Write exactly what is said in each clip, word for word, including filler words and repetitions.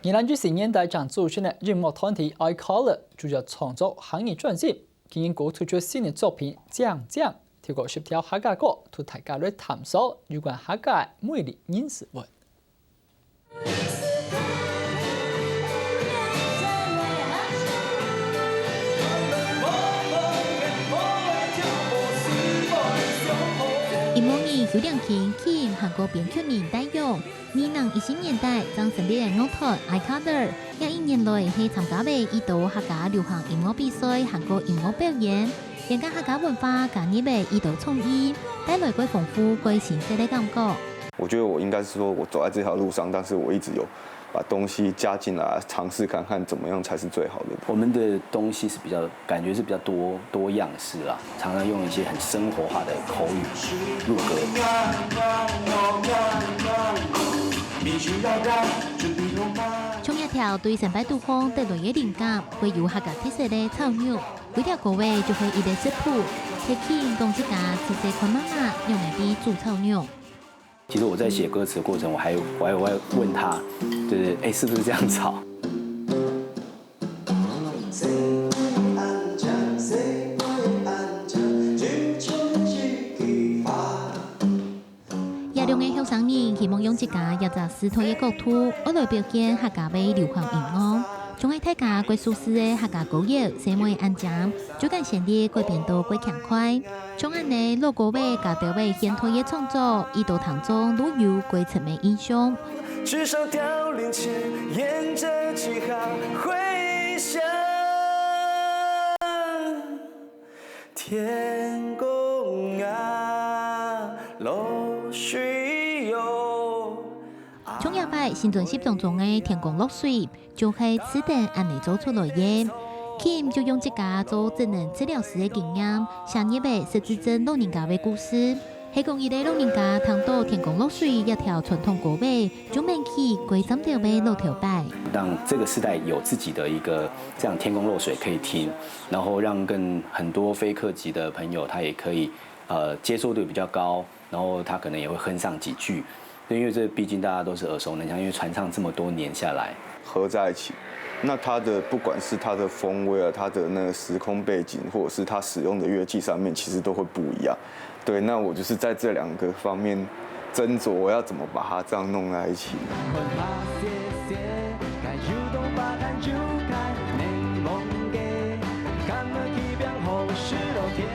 二零一四年代正組成个音樂團體iColor主要創作客語專輯，今年歌推出新个作品《靚靚》，透過十條客家歌，同大家來探索有關客家个每日人事物。 音樂人邱亮勤，Kim還過編曲人戴勇，二零一四年代正成立个樂團iColor，這一年來係參加了已多客家流行音樂比賽還過音樂表演，將客家文化加入了已多創意，帶來蓋豐富、蓋新鮮个感覺。 我觉得我应该是说，我走在这条路上，但是我一直有把东西加进来，尝试看看怎么样才是最好的。我们的东西是比较感觉是比较多多样式啦，常常用一些很生活化的口语录歌。从這條對上擺肚項得來个靈感，會有客家特色个炒肉，歸條歌仔就係一個食譜，係Kim講自家細細看媽媽用來煮炒肉。 其实我在写歌词的过程，我还我还我还问他，就是哎，是不是这样炒？這兩個後生人希望用自家這隻時代个角度，愛來表現客家个流行音樂。總係大家蓋熟識个客家歌謠，細妹恁靚，就敢旋律改編到蓋輕快。 像恁呢老歌仔加兜仔現代个創作，已多聽眾都有蓋深个印象。至少凋零前，沿著幾行迴響天公啊，落水喲。像這擺新專輯當中个天公落水， 就係自等恁呢做出來个。Kim就用自家做職能治療師个經驗，寫入了失智症老人家个故事。係講一個老人家聽到天公落水這條傳統歌仔，就愐起該站頭个老頭擺。让这个世代有自己的一个这样天公落水可以听，然后让更很多非客籍的朋友他也可以呃接受度比较高，然后他可能也会哼上几句。 对，因为这毕竟大家都是耳熟能详，因为传唱这么多年下来。合在一起，那它的不管是它的风味啊，它的那个时空背景，或者是它使用的乐器上面，其实都会不一样。对，那我就是在这两个方面斟酌，我要怎么把它这样弄在一起。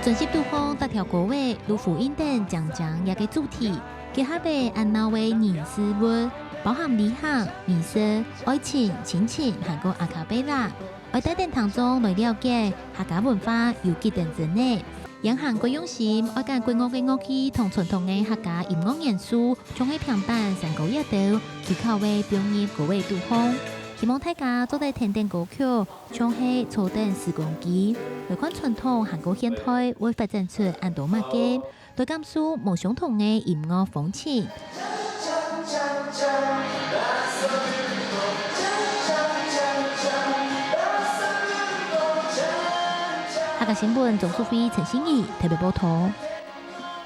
專輯肚項逐條歌仔，都呼應等靚靚這個主題。 結合了恁鬧个人事物，包含旅行、美食、愛情、親情，還過阿卡貝拉，愛帶等聽眾來了解客家文化有幾等真呢。也還過用心，愛揀國樂个樂器同傳統个客家音樂元素，像係平板、山歌這兜，技巧个放入歌仔肚項。希望大家做得聽等歌曲，像係坐等時光機，來看傳統還過現代會發展出恁多麼个。 來感受無相同个音樂風情。客家新聞，鍾淑慧、陳心怡特別報導。